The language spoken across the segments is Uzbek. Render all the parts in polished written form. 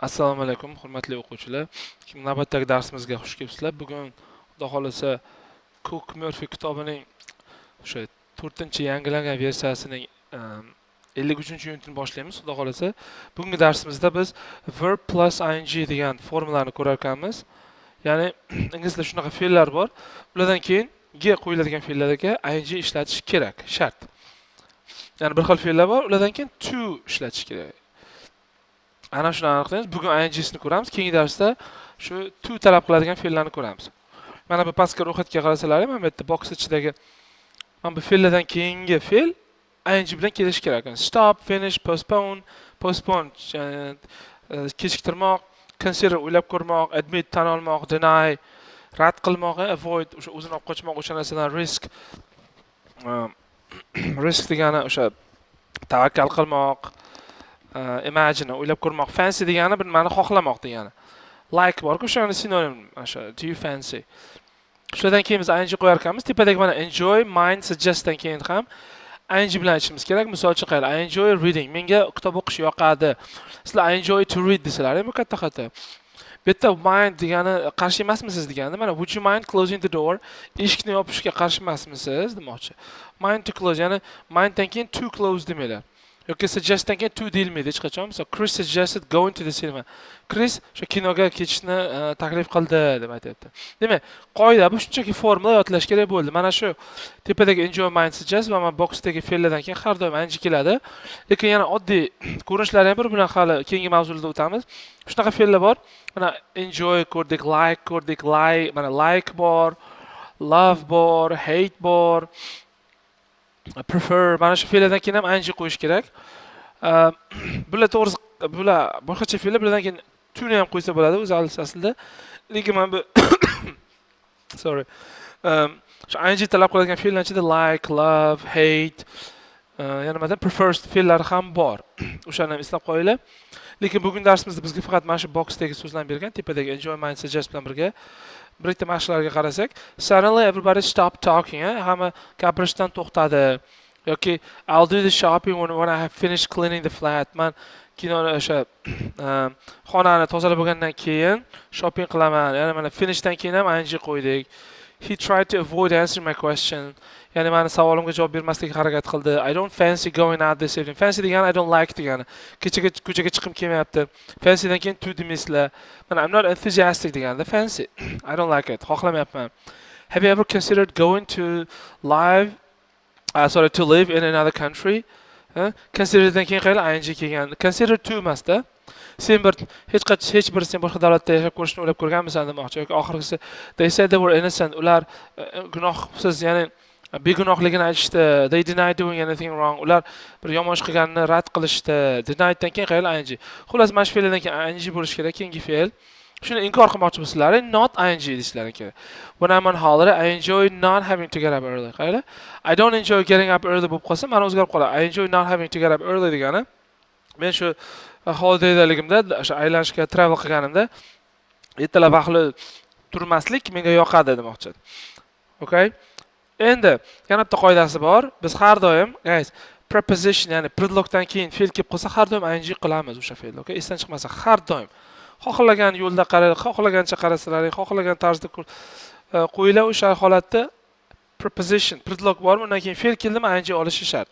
Assalomu alaykum, hurmatli o'quvchilar. Navbatdagi darsimizga xush kelibsizlar. Bugun, Xudo xohlasa, Cook Murphy kitobining o'sha to'rtinchi yangilangan versiyasining 53-unitini boshlaymiz, Xudo xohlasa. Bugungi darsimizda biz verb plus ing degan formulani ko'rar ekanmiz. Ya'ni ingliz tilida shunaqa fe'llar bor. Ulardan keyin g qo'yiladigan fe'llarga ing ishlatish kerak, shart. Ya'ni bir xil fe'llar bor, ulardan keyin to ishlatish kerak. Ana shuni aniqlaymiz. Bugun ing-sini ko'ramiz. Keyingi darsda shu to talab qiladigan fe'llarni ko'ramiz. Mana bu pastki ro'yxatga qarasalaring, mana bu yerda box ichidagi mana bu fe'llardan keyingi fe'l ing bilan kelishi kerak. Stop, finish, postpone, postpone kechiktirmoq, consider o'ylab ko'rmoq, admit tan olmoq, deny rad qilmoq, avoid o'sha o'zini olib qochmoq o'sha narsadan, risk risk degani o'sha tavakkal qilmoq, imagine o'ylab ko'rmoq, fancy degani bir nimani xohlamoq degani. Like borku, o'shani sinonim, o'sha do you fancy. Shulardan keyin biz ing qo'yar ekanmiz. Tepadagi mana enjoy, mind, suggestdan keyin ham ing bilan aytishimiz kerak. Misol uchun qarang, I enjoy reading. Menga kitob o'qish yoqadi. Sizlar I enjoy to read desalar, bu katta xato. Bu yerda mind degani qarshi emasmisiz degani. Mana would you mind closing the door? Eshikni yopishga qarshi emasmisiz demoqchi. Mind to close, ya'ni minddan keyin to close demanglar. Yoki suggestdan keyin to deyilmaydi hech qachon. Misol, Chris suggested going to the cinema. Chris o'sha kinoga ketishni taklif qildi deb aytyapti. Demak, qoida bu shunchaki formula yodlash kerak bo'ldi. Mana shu tepadagi enjoy, mind, suggest va mana boxdagi fe'llardan keyin har doim ing keladi. Lekin yana oddiy ko'rinishlari ham bir bilan hali keyingi mavzularda o'tamiz. Shunaqa fe'llar bor. Mana enjoy ko'rdik, like ko'rdik, like, mana like bor, love bor, hate bor, prefer. Mana shu fe'llardan keyin ham ing qo'yish kerak. Bular to'g'risi bular boshqacha fe'llar, bulardan keyin to'ni ham qo'ysa bo'ladi o'zi aslida. Lekin mana bu, sorry, shu ing talab qiladigan fe'llar ichida like, love, hate, yana nimadan prefers fe'llari ham bor, o'shani ham eslab qo'yinglar. Lekin bugun darsimizda bizga faqat mana shu boxdagi so'zlarni bergan, tepadagi enjoy, mind, suggest bilan birga. Bir ikkita mashqlarga qarasak, suddenly everybody stopped talking, hamma gapirishdan to'xtadi yoki I'll do the shopping when I have finished cleaning the flat, man kinoni o'sha xonani tozalab bo'lgandan keyin shopping qilaman. Ya'ni mana finishdan keyin ham ing qo'ydik. He tried to avoid answering my question, ya'ni mani savolimga javob bermaslikka harakat qildi. I don't fancy going out this evening. Fancy degani I don't like degani, kechaga ko'chaga chiqim kelmayapti. Fancydan keyin to demaysizlar. Mana I'm not enthusiastic deganda fancy, I don't like it, xohlamayapman. Have you ever considered going to live, sorry, to live in another country? Considerdan keyin qaranglar, ing kelgan, consider to emasda. Sen bir hech qachon hech bir sen boshqa davlatda yashab ko'rishni o'ylab ko'rganmisan demoqchi. Yoki oxirgisi, they said they were innocent, ular gunohsiz, ya'ni begunohligini aytishdi. They deny doing anything wrong, ular bir yomon ish qilganini rad qilishdi. Denieddan keyin qaranglar, ing. Xullas, mana shu fe'ldan keyin ing bo'lishi kerak keyingi fe'l. Shuni inkor qilmoqchi bo'lsalaring, not ing deyishlaring kerak. When I'm on holiday, I enjoy not having to get up early. Qaranglar, I don't enjoy getting up early bo'lib qolsa, ma'no o'zgarib qoladi. I enjoy not having to get up early degani men shu holidaydaligimda, o'sha aylanishga, travel qilganimda ertalab vaqtli turmaslik menga yoqadi demoqchi. Okay, endi yana bitta qoidasi bor. Biz har doim, guys, preposition, ya'ni predlogdan keyin fe'l kelib qolsa, har doim ing qilamiz o'sha fe'lni. Okay, esdan chiqmasa, har doim xohlagan yo'lda qarang, xohlagancha qarasalaring, xohlagan tarzda qo'yinglar, o'sha holatda preposition, predlog bormi, undan keyin fe'l keldimi, ing olishi shart.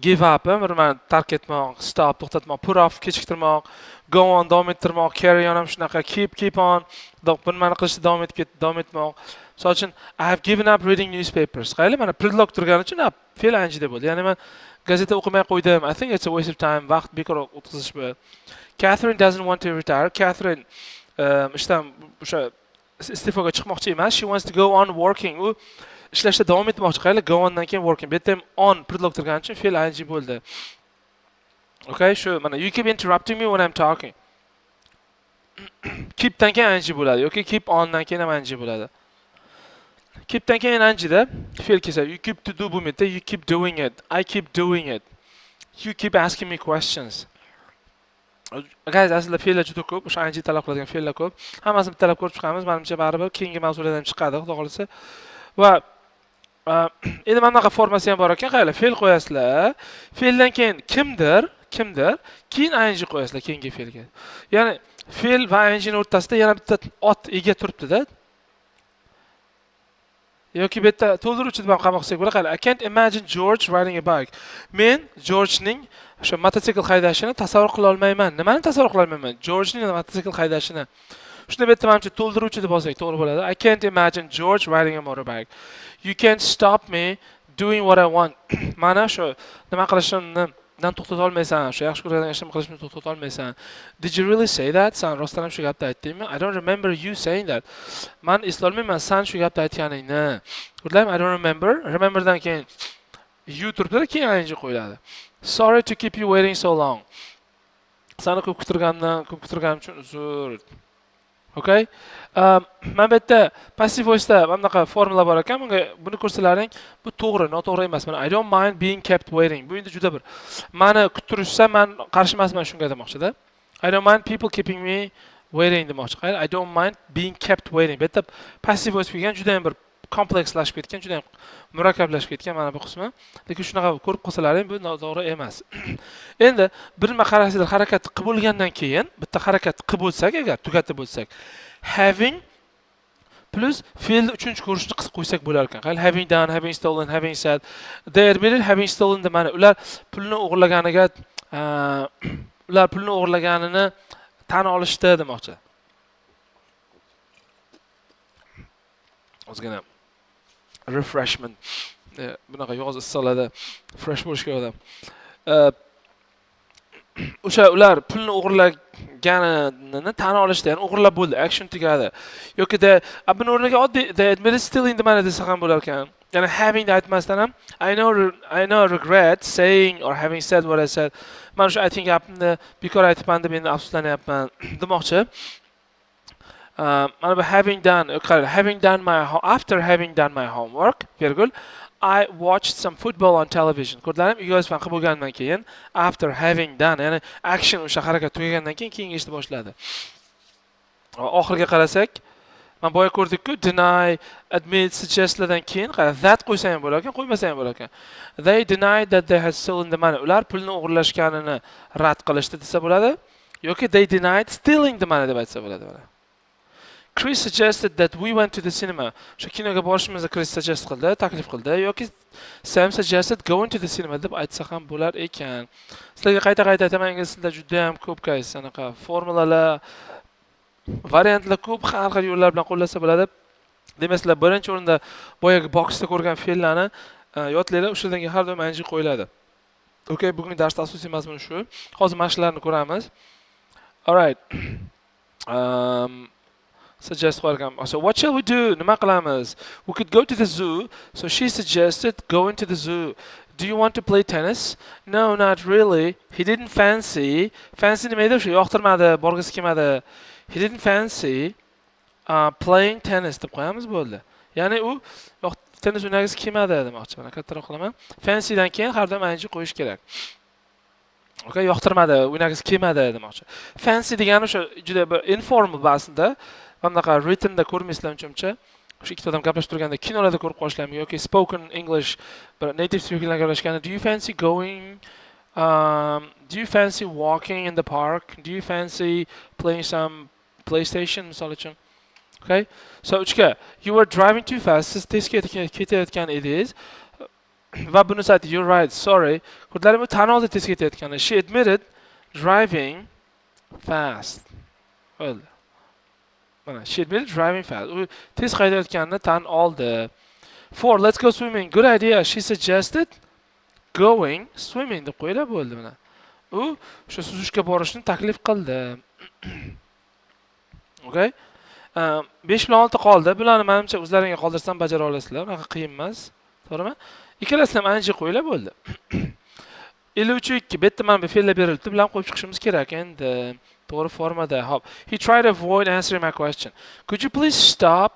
Give up bir nimani tark etmoq, stop to'xtatmoq, put off kechiktirmoq, go on davom ettirmoq, carry on ham shunaqa, keep, keep on bir nimani qilishda davom etib davom etmoq. Misol uchun, I have given up reading newspapers. Qaranglar, mana predlog turgani uchun up fe'l ing deb bo'ldi, ya'ni man gazeta o'qimay qo'ydim. I think it's a waste of time, vaqt bekor o'tkazish bu. Catherine doesn't want to retire. Catherine ishdan o'sha iste'foga chiqmoqchi emas. She wants to go on working, u ishlashda davom etmoqchi. Qaranglar, go ondan keyin working, bu yerda ham on predlog turgani uchun fe'l ing bo'ldi. Okay, shu mana you keep interrupting me when I'm talking. Keepdan keyin ing bo'ladi yoki keep ondan keyin ham ing bo'ladi. Keepdan keyin ingda fe'l kelsa, you keep to do bo'lmaydi, you keep doing it, I keep doing it, you keep asking me questions. Guys, aslida fe'llar juda ko'p, o'sha ing talab qiladigan fe'llar ko'p. Hammasini bittalab ko'rib chiqamiz, manimcha baribir keyingi mavzularda ham chiqadi, Xudo xohlasa. Va endi mana bunaqa formasi ham bor ekan. Qaranglar, fe'l qo'yasizlar, fe'ldan keyin kimdir. Kimdir, keyin ing qo'yasizlar keyingi fe'lga. Ya'ni fe'l va ingni o'rtasida yana bitta ot ega turibdi-da. Yoki bu yerda to'ldiruvchi deb ham qabul qilsak bo'ladi. I can't imagine George riding a bike. Men Georgening o'sha mototsikl haydashini tasavvur qila olmayman. Nimani tasavvur qila olmayman? Georgening mototsikl haydashini. Shunda bu yerda manimcha to'ldiruvchi deb olsak to'g'ri bo'ladi. I can't imagine George riding a motorbike. You can't stop me doing what I want. Mana shu nima qilishimni dan to'xtata olmaysan, shu yaxshi ko'rgan ishimni qilishimni to'xtata olmaysan. Did you really say that? San rostdan ham shu gapni aytdingmi? I don't remember you saying that. Man eslolmayman san shu gapni aytganingni. Ko'rdinglarmi? I don't remember. Rememberdan keyin you turibdi, keyin ing qo'yiladi. Sorry to keep you waiting so long. Sani ko'p kuttirganim uchun uzr. Okay? Mana bu yerda passive voice'da mana bunaqa formula bor ekan. Bunga buni ko'rsalaring, bu to'g'ri, noto'g'ri emas. Mana, I don't mind being kept waiting. Bu endi juda bir mani kuttirishsa, man qarshi emasman shunga demoqchida. I don't mind people keeping me waiting demoqchi. Qarang, I don't mind being kept waiting. Bu yerda passive voice kelgan, juda ham bir komplekslashib ketgan, juda ham murakkablashib ketgan mana bu qismi. Lekin shunaqa ko'rib qolsalaring, bu noto'g'ri emas. Endi bir nima qarasizlar, harakat qilib bo'lgandan keyin, bitta harakat qilib bo'lsak, agar tugatib bo'lsak, having plus fe'lni uchinchi ko'rinishini qilib qo'ysak bo'lar ekan. Qarang, having done, having stolen, having said. They admitted having stolen the money. Ular pulni o'g'irlaganini tan olishdi demoqchi. Ozgina refreshment. Bunaqa yoz issiqlarda fresh bo'lish kerak odam. O'sha ular pulni o'g'irlaganini tan olishdi, ya'ni o'g'irlab bo'ldi, action tugadi. Yoki de buni o'rniga oddiy they admitted stealing the money desa ham bo'lar ekan. Ya'ni having aytmasdan ham I now regret saying or having said what I said. Man shu aytgan gapimni bekor aytibman deb endi afsuslanyapman demoqchi. Mana bu having done, qarang, having done my after having done my homework, virgul, I watched some football on television. Ko'rdilaringmi? Uyga vazifani qilib bo'lgandan keyin, after having done, ya'ni action, o'sha harakat tugagandan keyin keyingi ishni boshladi. Oxiriga qarasak, mana boya ko'rdikku, deny, admit, suggestlardan keyin qara, that qo'ysa ham bo'lar ekan, qo'ymasa ham bo'lar ekan. They denied that they had stolen the money. Ular pulni o'g'irlashganini rad qilishdi desa bo'ladi yoki they denied stealing the money deb aytsa bo'ladi mana. Chris suggested that we went to the cinema. O'sha kinoga borishimizni Chris suggest qildi, taklif qildi yoki Sam suggested going to the cinema deb aytsa ham bo'lar ekan. Sizlarga qayta-qayta aytaman, ingliz tilida juda ham ko'p, guys, anaqa formulalar, variantlar ko'p, har xil yo'llar bilan qo'llasa bo'ladi. Demak, sizlar birinchi o'rinda boyagi boxda ko'rgan fe'llarni yodlanglar, o'shadan keyin har doim ing qo'yiladi. Okay, bugungi darsda asosiy mazmun shu. Hozir mana shularni ko'ramiz. All right. Suggest qo'yarkan. So what shall we do? Nima qilamiz? We could go to the zoo. So she suggested going to the zoo. Do you want to play tennis? No, not really. He didn't fancy. Fancy nima edi? O'sha yoqtirmadi, borgisi kelmadi. He didn't fancy playing tennis deb qo'yamiz, bo'ldi. Ya'ni u tennis o'ynagisi kelmadi demoqchi. Mana, kattaroq qilaman. Fancydan keyin har doim ing qo'yish kerak. Okay, yoqtirmadi, o'ynagisi kelmadi demoqchi. Fancy degani o'sha juda bir informal aslida. Mana bunaqa writtenda ko'rmaysizlar uncha-muncha. O'sha ikkita odam gaplashib turganda kinolarda ko'rib qolishlari yoki spoken English, bir native speakerlar gaplashganda, do you fancy going, do you fancy walking in the park, do you fancy playing some PlayStation, misol uchun. Okay, so uchga, you were driving too fast, siz tez ketayotgan edingiz va buni aytdi, you're right, sorry. Ko'rdilaringmi, tan oldi tez ketayotganini. She admitted driving fast. Bo'ldi. Mana, she admitted driving fast. U tez haydayotganini tan oldi. Four, let's go swimming. Good idea. She suggested going swimming deb qo'yiladi, bo'ldi mana. U o'sha suzishga borishni taklif qildi. Okay? 5 bilan 6 qoldi. Bularni menimcha o'zlaringga qoldirsam bajara olasizlar. Unaqa qiyin emas. To'g'rimi? Ikkalasini ham ing qo'yiladi, bo'ldi. 53 2. Bu yerda mana bu fe'llar berilibdi. Bularni qo'yib chiqishimiz kerak endi. To'g'ri formada. Hop. He tried to avoid answering my question. Could you please stop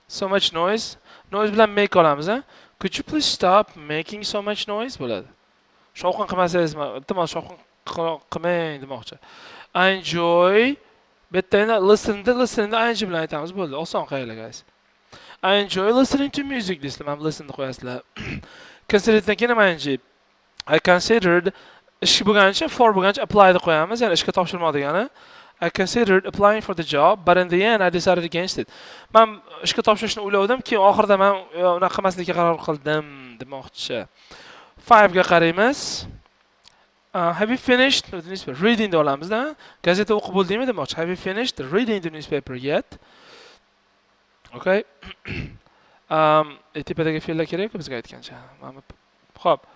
so much noise? Noise bilan make olamiz, a? Could you please stop making so much noise bo'ladi. Shovqin qilmasangiz, iltimos shovqin qilmang demoqchi. I enjoy, bu yerda endi listen'da ing bilan aytamiz, bo'ldi. Oson qayerlar, guys. I enjoy listening to music deysizlar. Mana bu listenni qo'yasizlar. Considereddan keyin ham ing. I considered Ish bo'lgani uchun, for bo'lgani uchun applyni qo'yamiz, ya'ni ishga topshirmoq degani. I considered applying for the job, but in the end I decided against it. Man ishga topshirishni o'yladim, keyin oxirida man unaqa qilmaslikka qaror qildim demoqchi. 5 ga qaraymiz. Have you finished the newspaper? Reading deb olamizda. Gazeta o'qib bo'ldingmi demoqchi. Have you finished reading the newspaper yet? Okay. Tepadagi fe'llar kerak-ku bizga aytgancha. Mana, xo'p.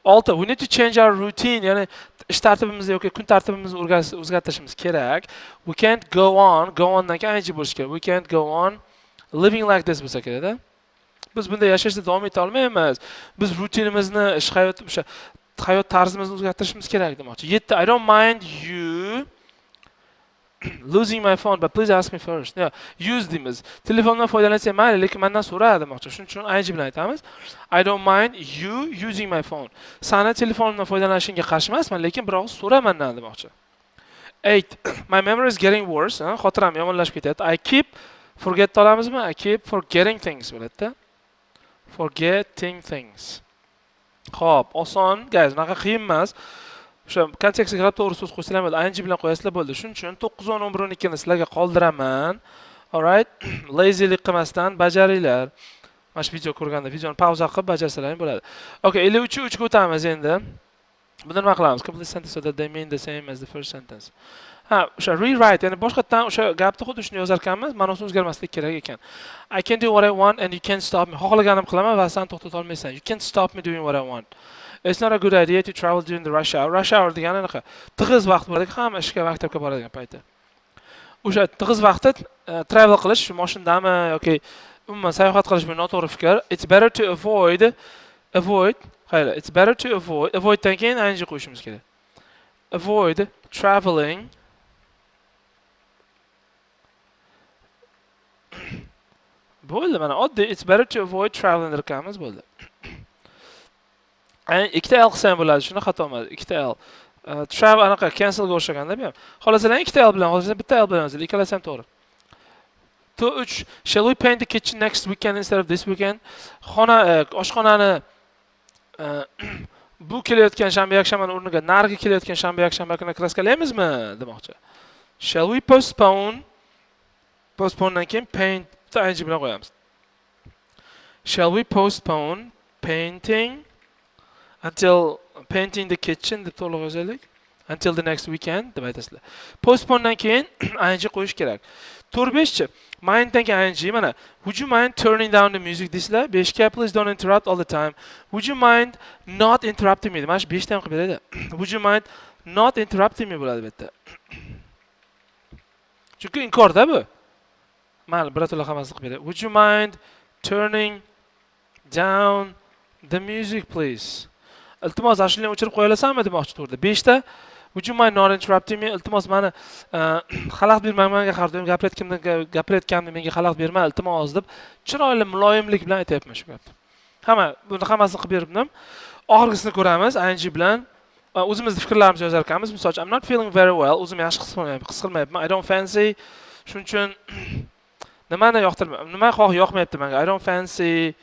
6. We need to change our routine, ya'ni ish tartibimizni yoki kun tartibimizni o'zgartirishimiz kerak. We can't go on, go ondan keyin ing bo'lishi kerak. We can't go on living like this bo'lsa kerakda. Biz bunday yashashda davom eta olmaymiz. Biz rutinimizni, ish hayot, o'sha hayot tarzimizni o'zgartirishimiz kerak demoqchi. 7. I don't mind you losing my phone, but please ask me first. Yeah, use deymiz. Telefondan foydalansang mayli, lekin mendan so'ra demoqchi. Shuning uchun ing bilan aytamiz. I don't mind you using my phone. Sani telefonimdan foydalanishingga qarshi emasman, lekin bir og'iz so'ra mendan demoqchi. 8. My memory is getting worse. Ha? Xotiram yomonlashib ketyapti. I keep forget olamizmi? I keep forgetting things bo'ladi-da. Forgetting things. Xo'p, oson, guys, unaqa qiyin emas. O'sha kontekstga qarab to'g'ri so'z qo'ysanglar bo'ldi. Ing bilan qo'yasizlar, bo'ldi. Shuning uchun 9, 10, 11, 12 ni sizlarga qoldiraman. Alright? Lazylik qilmasdan bajaringlar. Mana shu video ko'rganda videoni pauza qilib bajarsalar ham bo'ladi. Okay, 53 3 ga o'tamiz endi. Bunda nima qilamiz? Complete sentence so that they mean the same as the first sentence. Ha, o'sha rewrite, ya'ni boshqatdan o'sha gapni xuddi shuni yozar ekanmiz, ma'nosi o'zgarmasligi kerak ekan. I can do what I want and you can't stop me. Xohlaganim qilaman va sen to'xtata olmaysan. You can't stop me doing what I want. It's not a good idea to travel during the rush hour. Rush hour degani anaqa tig'iz vaqt bo'ladi, hamma ishga, maktabga boradigan payti. O'sha tig'iz vaqtda travel qilish, shu mashinadami yoki umuman sayohat qilish, bu noto'g'ri fikr. It's better to avoid, avoid, xayr, it's better to avoid, avoiddan keyin ing qo'yishimiz kerak. Avoid traveling bo'ldi, mana oddiy it's better to avoid traveling derkanmiz, bo'ldi. Ayni ikkita L qilsa ham bo'ladi, shuni xato emas, ikkita L. Travel anaqa cancelga o'xshaganda bu ham. Xohlasalar ikkita L bilan, xohlasalar bitta L bilan yozinglar, ikkalasi ham to'g'ri. To 3. Shall we paint the kitchen next weekend instead of this weekend? Xona, oshxonani bu kelayotgan shanba yakshanbani o'rniga narigi kelayotgan shanba yakshanba kuni kraskalaymizmi demoqchi. Shall we postpone? Postponedan keyin paint ing bilan qo'yamiz. Shall we postpone painting until painting the kitchen deb to'liq yozaylik. Until the next weekend deb aytasizlar. Postponedan keyin ing qo'yish kerak. 4 5chi. Minddan keyin ing, mana. Would you mind turning down the music deysizlar. 5 ga please don't interrupt all the time. Would you mind not interrupting me? Mana shu 5 ta ham qilib beradi. Would you mind not interrupting me bo'ladi bu yerda. Chunki inkorda bu. Mayli, birato'la hammasini qilib beradi. Would you mind turning down the music, please? Iltimos, ashulani o'chirib qo'ya olasanmi demoqchi to'g'rida. 5 ta would you mind not interrupting me? Iltimos, mani xalaqit berma menga, har doim gapirayotganimda menga xalaqit berma, iltimos deb chiroyli muloyimlik bilan aytyapman shu gapni. Hamma buni hammasini qilib beribdim. Oxirgisini ko'ramiz ing bilan. O'zimizni fikrlarimizni yozar ekanmiz. Misol uchun, I'm not feeling very well. O'zim yaxshi his qilmayapman, his qilmayapman. I don't fancy. Shuning uchun nimani yoqtirma, nima xoh yoqmayapti menga? I don't fancy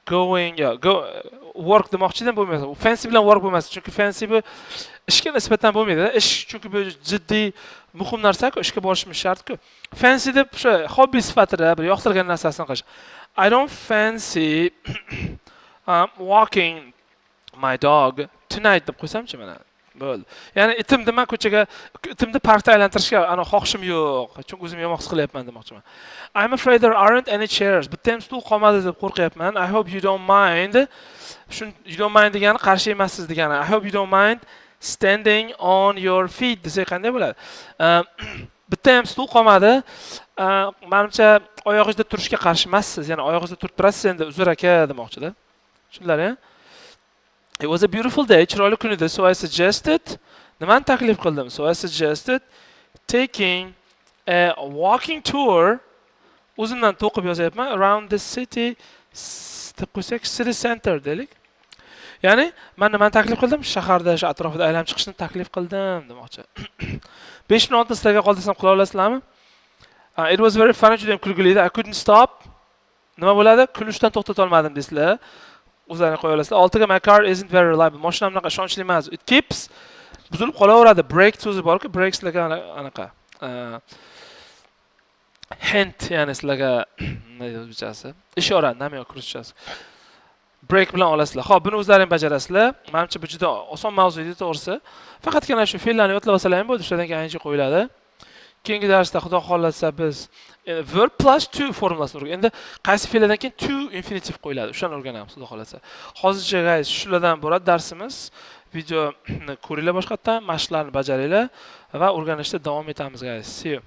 going, yeah, go work demoqchi edim, bo'lmaydi. Fancy bilan work bo'lmas, chunki fancy bu ishga nisbatan bo'lmaydi. Ish chunki bu jiddiy, muhim narsa-ku, ishga borishimiz shart-ku. Fancy deb o'sha hobbi sifatida bir yoqtirgan narsasini qilish. I don't fancy walking my dog tonight deb qo'ysamchi, mana. Bo'ldi. Ya'ni itimni man ko'chaga, itimni parkda aylantirishga ana xohishim yo'q. Chunki o'zim yomon his qilyapman demoqchiman. I'm afraid there aren't any chairs. Bitta ham stul qolmadi deb qo'rqyapman. I hope you don't mind. Shun you don't mind degani qarshi emassiz degani. I hope you don't mind standing on your feet desak qanday bo'ladi? Bitta ham stul qolmadi. Manimcha oyog'ingizda turishga qarshi emassiz. Ya'ni oyog'ingizda turib turasiz endi, uzr aka demoqchida. Tushundilar, ya? It was a beautiful day, chiroyli kun edi. So I suggested, nimani taklif qildim? So I suggested taking a walking tour. O'zimdan to'qib yozyapman. Around the city deb qo'ysak, city center deylik. Ya'ni men nimani taklif qildim? Shaharda, shu atrofida aylanib chiqishni taklif qildim demoqchi. 5 minut oldin sizlarga qoldirsam qila olasizlarmi? It was very funny, juda ham kulgili edi. I couldn't stop. Nima bo'ladi? Kulishdan to'xtata olmadim deysizlar. O'zlaring qo'ya olasizlar. Oltiga "My car isn't very reliable." Mashinam unaqa ishonchli emas. It keeps, buzilib qolaveradi. Break so'zi borku, break sizlarga anaqa hint, ya'ni sizlarga nima deydi o'zbekchasi? Ishora, намёк ruschasi. Break bilan olasizlar. Xo'p, buni o'zlaring bajarasizlar. Menimcha, bu juda oson mavzu edi, to'g'risi. Faqatgina shu fe'llarni yodlab olsalar ham bo'ldi, shulardan keyin ing qo'yiladi. Keyingi darsda, Xudo xohlasa, biz verb plus to formulasini o'rganamiz. Endi qaysi fe'llardan keyin to infinitive qo'yiladi, o'shani o'rganamiz, Xudo xohlasa. Hozircha, guys, shulardan bo'ladi darsimiz. Videoni ko'ringlar boshqatdan, mashqlarni bajaringlar va o'rganishda davom etamiz, guys. See you.